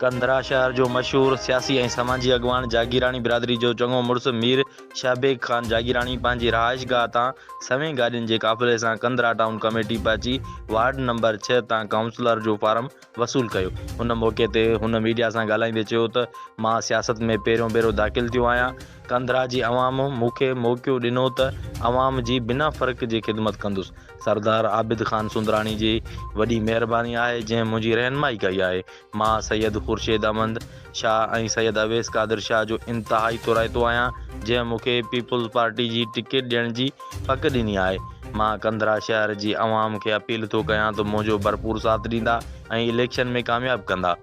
ڪنڌرا شهر جو مشهور سياسي ۽ سماجي اڳواڻ جاگيراڻي برادري جو چڱو مڙس مير شهبيگ خان جاگيراڻي پنهنجي رهائشگاهه تان سوين گاڏين جي قافلي سان ڪنڌرا ٽائون ڪميٽي پهچي وارڊ نمبر ڇهه تان ڪائونسلر جو فارم وصول ڪيو. ان موقعي تي هن ميڊيا سان ڳالهائيندي چيو ته مان سياست ۾ پهريون ڀيرو داخل ٿيو آهيان، ڪنڌرا جي عوام مون کي موقعو ڏنو ته عوام جي بنا فرق جي خدمت ڪندس. سردار عابد خان سندراڻي جي وڏي مهرباني آهي جنهن منهنجي رهنمائي ڪئي آهي. مان سيد خورشيد احمد شاهه ۽ سيد اويس قادر شاهه جو انتهائي ٿورائتو آهيان جنهن مون کي پيپلز پارٽي جي ٽڪيٽ ڏيڻ جي پڪ ڏني آهي. مان ڪنڌرا شهر جي عوام کي اپيل ٿو ڪيان ته منهنجو ڀرپور ساٿ ڏيندا ۽ اليڪشن ۾ ڪامياب ڪندا.